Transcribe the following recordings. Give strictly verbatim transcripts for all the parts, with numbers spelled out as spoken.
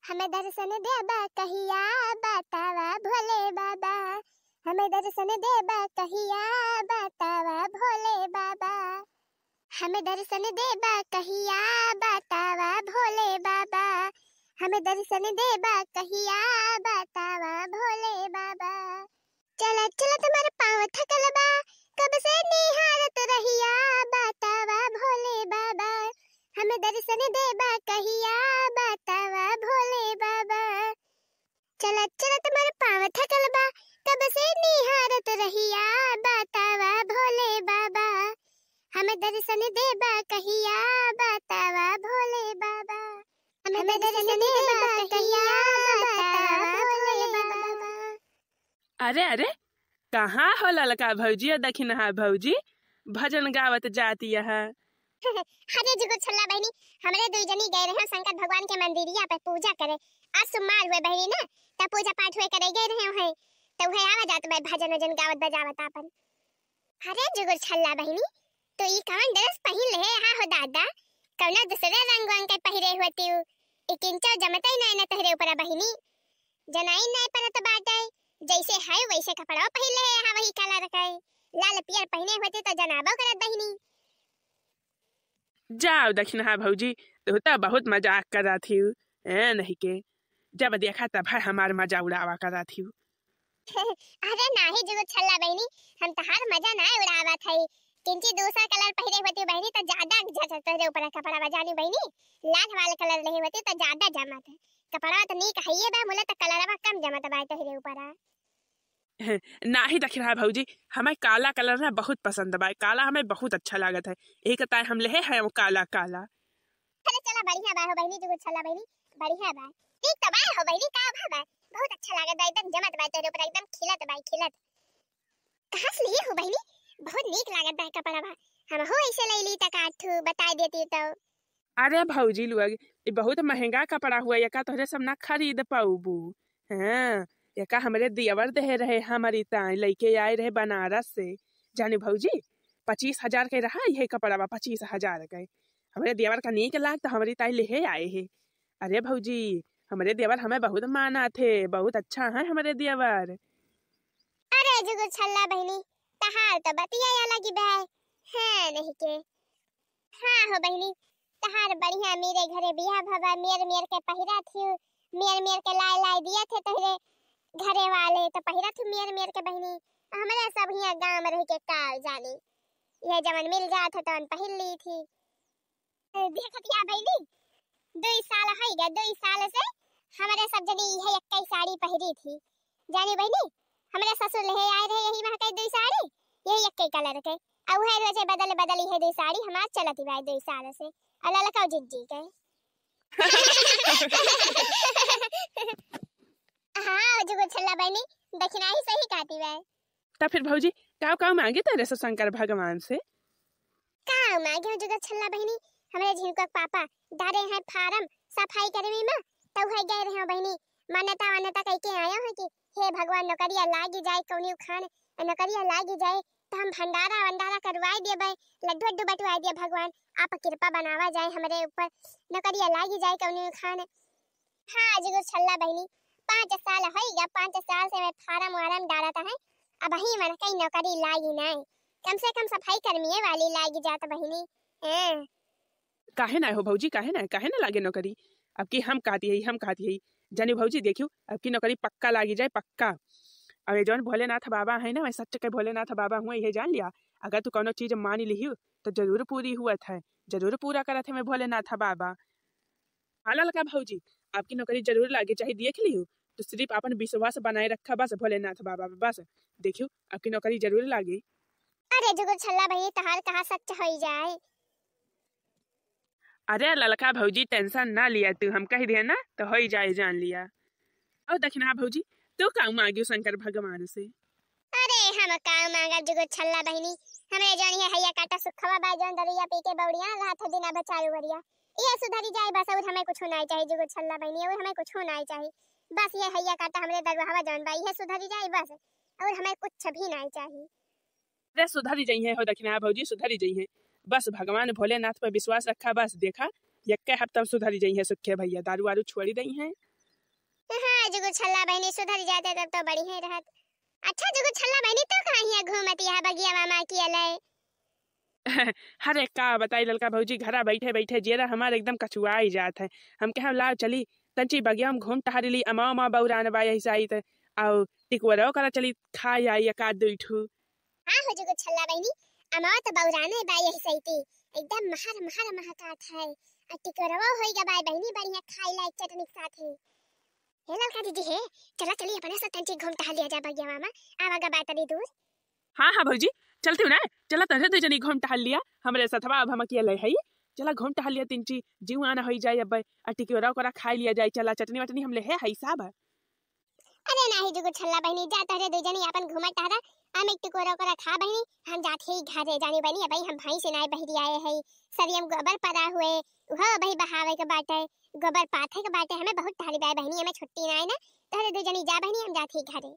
हमें दर्शन देबा कहिया बतावा भोले बाबा, हमें दर्शन देबा कहिया बतावा भोले बाबा, हमें दर्शन देबा कहिया बतावा भोले बाबा, हमें दर्शन देबा कहिया बतावा भोले बाबा। चलत चलत मोर पाँव थकल बा, कब से निहारत रहिया बतावा भोले बाबा, हमें दर्शन देबा कहिया बतावा भोले बाबा। चलत चलत मोर पाँव थकल बा, कब से निहारत रहिया बतावा भोले बाबा, हमें दर्शन देबा कहिया बतावा भोले बाबा, हमें दर्शन देबा कहिया बतावा भोले बाबा। अरे, अरे, कहाँ हो ललका भौजी और दखिनहा भौजी, भजन गावत जाती है? अरे जुगुर छल्ला बहिनी, हमरे दुई जनी गए रहे शंकर भगवान के मंदिरिया पे पूजा करे। आज सोमवार हुए बहिनी ना, तब पूजा पाठ हुए करे गए रहे हैं, तो वह आवा जात बा भजन वजन गावत बजावत आपन। अरे जुगुर छल्ला बहिनी, तो ई कवन ड्रेस पहिन ले हा हो दादा? कवनो दूसरे रंग वंग के पहिरे होती हूँ। ई किंचो जमतई नाय न तोहरे ऊपर बहिनी। जनाई नाय परत बाटे, जैसे है वैसे कपड़ा पहिन ले हा वही कलर के। लाल पियर पहिने होती तो जनाबो करत बहिनी। जाओ दखिनहा भौजी, तू तो बहुत मजाक करत ही। ए नहीं के, जब देखा तब है हमार मजा उड़ावा करत ही। अरे नाही जुगुर छल्ला बहिनी, हम तहार मजा ना उड़ावत हई। किंची दूसर कलर पहिरे होती बहिनी तो ज्यादा जचत तोहरे ऊपर कपड़ा बा जानी बहिनी। लाल वाला कलर लेहे होती तो ज्यादा जमत। कपड़ा तो नीक हइये बा, मुले तो कलरवा कम जमत बा तोहरे ऊपर। नाही दखिनहा भौजी, हमें काला कलर ना बहुत पसंद बा, काला हमें बहुत अच्छा लागत है, एक ताय हम लेहे हैं वो काला काला। अरे चला बढ़िया बा हो बहिनी जुगुर छल्ला बहिनी, बढ़िया बा। ठीक तो बा हो बहिनी, का भा बा? बहुत अच्छा लागत बा, एकदम जमत बा तोरे ऊपर, एकदम खिलत बा, खिलत। कहाँ से लिए हो बहिनी? बहुत नीक लागत बा कपड़ा बा। हम हो ऐसे ले ली त का तू बताई देती तो। अरे भौजी लोग, ई बहुत महंगा कपड़ा हुआ, एका तोहरे सब ना खरीद पाउबू। हाँ, एका हमरे दियवर देहे रहे, हमरी ताई लइके आए रहे बनारस से। जानी भौजी, पच्चीस हजार के रहा यह कपड़ा बा, पच्चीस हजार के। हमरे दियवर का नीक लाग तो हमरी ताई लेहे आए है। अरे भौजी, हमरे देवर हमें बहुत मानत है, बहुत अच्छा है हमरे देवर। अरे जुगुर छल्ला बहिनी, तहार तो बतिया अलग ही बा, है नहीं के। हाँ हो बहिनी, तहार बढ़िया मेरे घरे बियाह भवा, मेर मेर के पहिरा थी, मेर मेर के लाए लाए दिया थे तोहरे घरे वाले, तो पहिरा थी मेर मेर के बहिनी। हमरे सब हियाँ गाँव में रह के का जानी, यह जवन मिल जात है तवन पहिर ली थी। देखत या बहिनी, दुई साल होइगा, दुई साल से हमरे सब जनी इहे एक्कई साड़ी पहिरी थी। जानी बहिनी, हमरे ससुर लेहे आए रहे यही महकई दुई साड़ी, यही एक्कई कलर के। आ उहे रोजे बदल बदल इहे दुई साड़ी हमार चलत बा दुई साल से। आ ललका जिज्जी के। हाँ, जुगुर छल्ला बहिनी, दखिनहा ही सही कहती बा। त फिर भौजी, का का मांगे तारे सो शंकर भगवान से? का मांगे हो जुगुर छल्ला बहिनी, हमरे झिनका के पापा डारे हैं फार्म सफाई कर्मी में, तो उहे गए रहे हो बहिनी, मान्यता वान्यता कह के आया हो कि हे भगवान नौकरिया लागी जाए कौनी खान, नौकरिया लागी जाए तो हम भंडारा वंडारा करवाए देबे, लड्डू वड्डू बटवाए दिए भगवान, आप कृपा बनावा जाए हमरे ऊपर, नौकरिया लागी जाए कौनी खान। हाँ, जुगुर छल्ला बहिनी, पाँच साल होइगा, पाँच साल से मैं फार्म वार्म डालत है, अबहीं मन कई नौकरी लागी नाय, कम से कम सफाई कर्मिये वाली लागी जात बहिनी। हैं। काहे ना हो भौजी, काहे ना, काहे ना लागे नौकरी? अब की हम कहती है, हम कहती है, जानी भौजी देखियो, अब की नौकरी पक्का लागी जाए, पक्का। अब ये जौन भोलेनाथ बाबा है ना, मैं सच के भोलेनाथ बाबा हुआ, ये जान लिया, अगर तू कौनो चीज मान लिही तो जरूर पूरी हुआ था, जरूर पूरा करत है मैं भोलेनाथ बाबा। हाँ ललका भौजी, आपकी नौकरी जरूर लागे, चाहे देख लियो, तो सिर्फ अपन विश्वास बनाए रखा बस भोलेनाथ बाबा पे, बस देखियो आपकी नौकरी जरूर लागे। अरे जुगुर छल्ला बहिनी, तहार कहा सच होई जाए। अरे ललका भौजी, tension ना लिया तू, हम कह दिए ना तो होई जाए, जान लिया। और दखिनहा भौजी, तू का मांगियो शंकर भगवान से? अरे हम का मांगब जुगुर छल्ला बहिनी, हमरे जौन ये हैया काटा सुखवा बा, जौन दरुइया पी के बौड़िया रहत है दिना भर चारू ओरिया, ये सुधरी जाए बस, और हमें कुछ ना चाहिए जुगुर छल्ला बहिनी, और हमें कुछ ना चाहिए। बस ये हैया काटा हमरे दरुआ जौन बा, ये सुधरी जाए बस, और हमें कुछ भी ना चाहिए। अरे सुधरी जइहे हो दखिनहा भौजी, सुधरी जइहे। बस भगवान भोलेनाथ पर विश्वास रखा, बस देखा, यक्के हफ्ता में सुधरी जइहे सुखे भैया, दारू वारू छोड़ी दइहे। हाँ, जुगु छल्ला बहिनी सुधर जाते तब तो बढ़िया रहत। अच्छा जुगु छल्ला बहिनी, तो कहाँ हिया घूमत यह बगिया मामा की अलय? अरे का बताई ललका भौजी, घरा बैठे बैठे जेरा हमार एकदम कचुआई जात है। हम कहे लाओ चली तंची बगिया में घूम टहरी ली, अमा अमा बौरान बा यही साइत, आउ टिकुअरो करा चली खाई आई एक आध दुई ठू। हाँ हो जुगु छल्ला बहिनी, अमा तो बौराने बा यही साइत, एकदम महर महर महकात है। आ टिकुअरो होई गा बा बहिनी बढ़िया खाई लायक चटनी के साथ है। हे ललका जीजी हे, चला चली अपने से तंची घूम टहल लिया जा बगिया मामा, आवा गा बा तनी दूर। हाँ हाँ भौजी, चलती हूँ ना, चला तोहरे दो जनी घूम टहल लिया, हमरे सथवा अब हम अकेले है, चला घूम टहल लिया तंची, जीव आना होई जाए अब, आ टिकोरा ओकरा खाई लिया जाए, चला चटनी वटनी हम ले है, है सब। अरे नाही जुगु छल्ला बहिनी, जा तोहरे दो जनी अपन घूमा टहरा, हम एक टिकोरा ओकरा खा बहिनी, हम जात ही घरे जानी बहिनी, अबही हम भैंस से नाई बहरी आए है, सरियम गोबर पड़ा हुए, उहो अबही बहावे के बाटे, गोबर पाथे के बाटे, हमें बहुत टहरी बाय बहिनी, हमें छुट्टी नाई ना, तोहरे दो जनी जा बहिनी, हम जात ही घरे।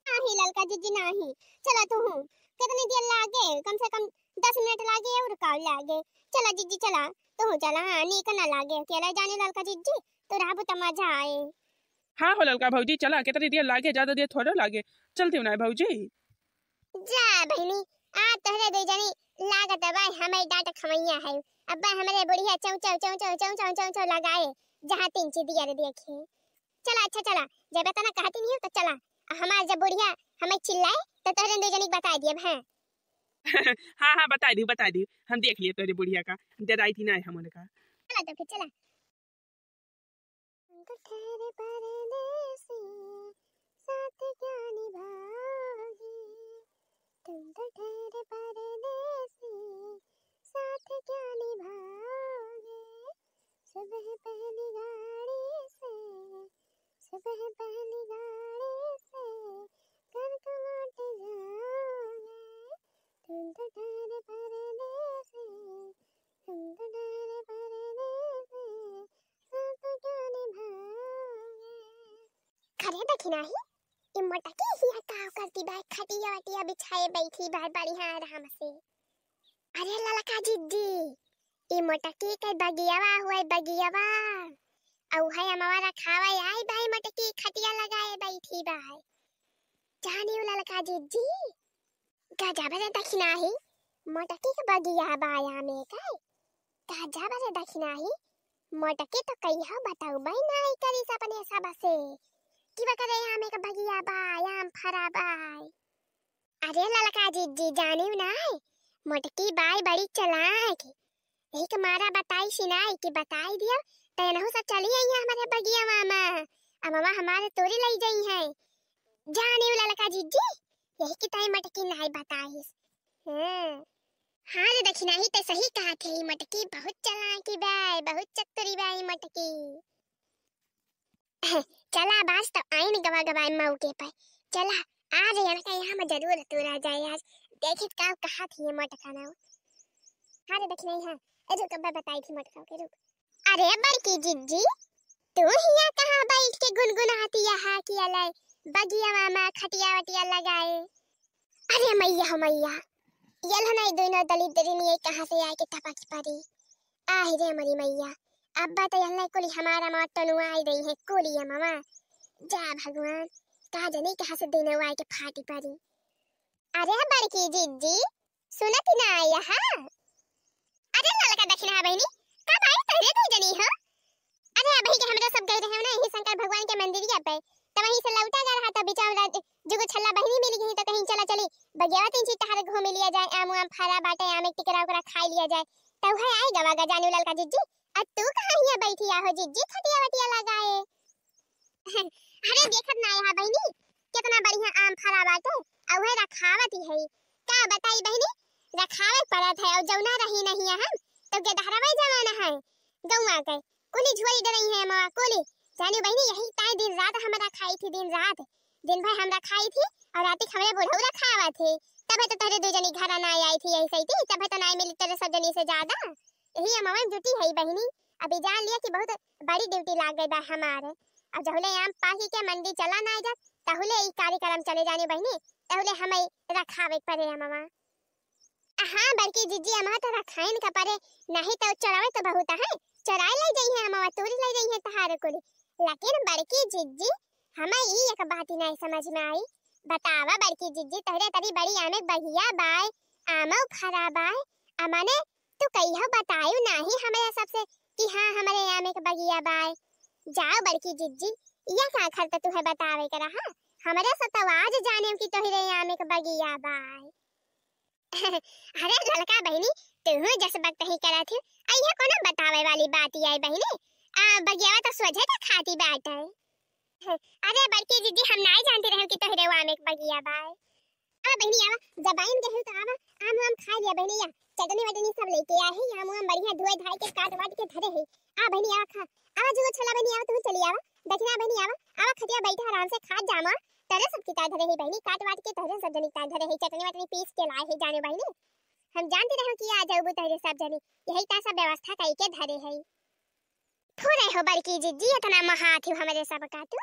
नाही ललका जीजी नाही, चला तू हूँ, कितनी देर लागे, कम से कम दस मिनट लागे और का लागे, चला जीजी चला, तू हूँ चला, हाँ नीक ना लागे अकेला जाने ललका जीजी, तो रहबू त मजा आए। हाँ हो ललका भौजी, चला, कितनी देर लागे, ज्यादा देर थोड़ो लागे, चलती हूँ ना भौजी। जा बहिनी, आ तोहरे दो जनी लागत बा हमें डांट खवैया है, अब हमरे बुढ़िया चौ चौ चौ चौ चौ चौ चौ चौ लगाए, जहाँ तंची दिया रे देखे। चला अच्छा चला, जब इतना कहती नहीं हो तो चला, आ हमार जब बुढ़िया हमें चिल्लाए तो तोहरे दो जनी के बता दिए हैं। हाँ हाँ बता दी बता दी, हम देख लिए तोहरे बुढ़िया का, डराई थी ना हम उनका। चला तो फिर चला। तुम तो ठहरे परदेसी, साथ क्या निभाओगे? तुम तो ठहरे परदेसी, साथ क्या निभाओगे? सुबह पहली गाड़ी से, सुबह पहली गाड़ी से घर को लौट जाओगे। तुम तो ठहरे परदेसी, तुम तो ठहरे परदेसी, साथ क्या निभाओगे? खरे दखिनाही, ई मोटकी हिया का करती बा, खटिया वटिया बिछाए बैठी बा बढ़िया आराम से। अरे ललका जिद्दी, ई मोटकी के बगियावा हुए बगियावा, अउ है अमवा रखावा आई भाई मोटकी खटिया लगाए बैठी बा। जानी उ ललका जिद्दी, गजब रे दखिनाही, मोटकी के बगिया बा आमे के। गजब रे दखिनाही, मोटकी तो कहियो बतौबे नाई करिस अपने सब से कि वकरे आमे के बगिया बा, आम फरा बा। अरे ललका जिज्जी, जानिउ नाई, मोटकी बाई बड़ी चालाक, यही के मारा बताइस नाई कि बताई दिया, त एनहु सब चली आई है हमरे बगिया मामा, अमवा हमारे तोरी लई जाई है। जानिउ ललका जिज्जी, यही की ताई मोटकी नाई बताइस। हाँ। हाँ रे दखिनाही, ते सही कहत है, ई मोटकी बहुत चालाकी बाय, बहुत चतुरी बाय ई मोटकी। चला बाज तो आइन गवा गवाए मौके पर। चला, आज इनका यहाँ में जरूर तोरा जाए आज। देखित का कहत है मोटका ना। हाँ रे दखिनाही, हाँ। ए रुक, अब बताई थी मोटका के, रुक। अरे बड़की जिज्जी, तू हिया कहाँ बैठ के गुनगुनाती यहाँ की अलाई बगिया मामा खटिया वटिया लगाए? अरे मैया हो मैया, ये लो ना, ये दोनों दलिद्रिन ये कहाँ से आके टपक पड़ी। आहि रे मरी मैया, अब्बा तो यल्ला कुली हमारा मौत तनु आई रही है, कुली है मामा। जा भगवान, का जनी कहाँ से दिन आए के फाटी पड़ी। अरे बड़की जिज्जी, सुनत ना आया हा? अरे ललका दखिना बहिनी, कब आई तहरे दू जनी हो? अरे अबही के हमरा सब गए रहे ना यही शंकर भगवान के मंदिरिया पे, त वहीं से लौटा जा रहा था, बिचारा जुगु छल्ला बहिनी मिल गई तो कहीं चला चली बगियावा तीन चीज तहार घूम लिया जाए, आम आम फरा बाटे, आम एक टिकरा ओकरा खाई लिया जाए। त उहे आई गवा गजानू ललका जिज्जी, अब तू कहाँ हिया बैठी आहो जिज्जी खटिया वटिया लगाए? अरे देखत ना यहाँ बहिनी, कितना बढ़िया आम फरा बाटे, आ उहे रखावत ही है। का बताई बहिनी, रखावे पड़त है, और जौना रही नहीं हम, तो गेदहरवे जमाना है, गौवा के, कुली झोरी डरई है मवा कुली। जानी बहिनी, यही ताई दिन रात हमरा खाई थी, दिन रात, दिन भर हमरा खाई थी, और राती हमरे बुढ़ऊ रखावत थी, तबे तो तोहरे दू जनी घरा ना आई थी, यही सही थी, तबे तो ना मिली तेरे सब जनी से ज्यादा। यही अमवा में जुटी है बहिनी, अभी जान लिया कि बहुत बड़ी ड्यूटी लाग गई बा हमारे। अब जहुले आम पाकी के मंडी चला ना जा, तहुले ई कार्यक्रम चले जानी बहिनी, तहुले हमें रखावे के पड़े अमवा। हाँ बड़की जिज्जी, अमवा तो रखाइन का पड़े, नहीं तो चोरावे तो बहुत है, चोराए ले जाई है अमवा, तोरी ले जाई है तहार कुली। लेकिन बड़की जिज्जी, हमें ई एक बात ही नहीं समझ में आई। बतावा बड़की जिज्जी, तोहरे तरी बड़ी आमे के बगिया बाय, आमो फरा बाय, अमने तू कहियो बतायू नाही हमरे सबसे कि हाँ, हमरे आमे के बगिया बाय। जाओ बड़की जिज्जी, या का खर त तुहे बतावे के रहा? हमरे सब तो आज जाने कि तोहरे आमे के बगिया बाय। अरे ललका बहिनी, तुहू जस बकतही करत ही, अइहे कोनो बतावे वाली बात आई बहिनी। आ, बगियावा तो सोझे त खाती बाटे। अरे बड़की जिज्जी, हम नाई जानती रहे कि तोहरे आमे के बगिया बाय। आवा बहिनी, आवा, जब आइन गए हो तो आवा, आम वाम खा लिया बहिनी, या चटनी वटनी सब लेके आए हैं, आम वाम बढ़िया धोए धाए के काट वाट के धरे हैं। आ बहिनी, आवा खा, आवा जुगो छोला बहिनी, आवा तू चली आवा, दखिना बहिनी, आवा, आवा खटिया बैठा आराम से खा जामा, तोरे सब किताब धरे है बहिनी, काट वाट के तोरे सब जनी किताब धरे है, चटनी वटनी पीस के लाए है जाने बहिनी। हम जानती रहे कि आ जाबू तोरे सब जनी, यही ता सब व्यवस्था कई के धरे है। थोड़े हो बड़की जिज्जी, इतना महात हो हमरे सब का तू।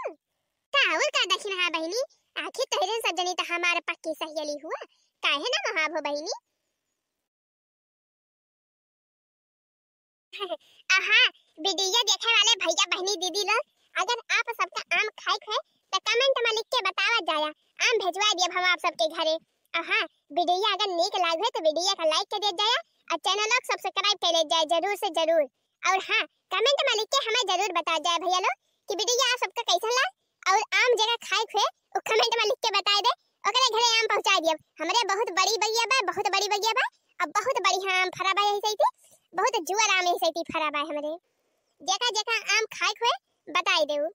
का और का दखिन हा बहिनी, आखिर तोहरे सब जनी तो हमार पक्की सहेली हुआ, काहे ना महाब हो बहिनी? अहा, वीडियो देखे वाले भैया बहिनी दीदी लोग, अगर आप सबका आम खाए के है तो कमेंट में लिख के बतावा जाया, आम भेजवा दियब हम आप सबके घरे। अहा, वीडियो अगर नीक लागे तो वीडियो का लाइक कर दे जाया और चैनल को सब्सक्राइब कर ले जाए जरूर से जरूर। और हाँ, कमेंट में लिख के हमें जरूर बता जाए भैया लोग कि वीडियो आप सबका कैसन लाग और आम जगह खाए के हुए, उ कमेंट में लिख के बताए दे, ओकरे घरे आम पहुँचा दियब। हमरे बहुत बड़ी बगिया बा, बहुत बड़ी बगिया बा, अब बहुत बढ़िया आम फरा बा यही सही, बहुत जुअर आम यही सही फरा बा हमरे। जेका जेका आम खाए के हुए बताए देउ।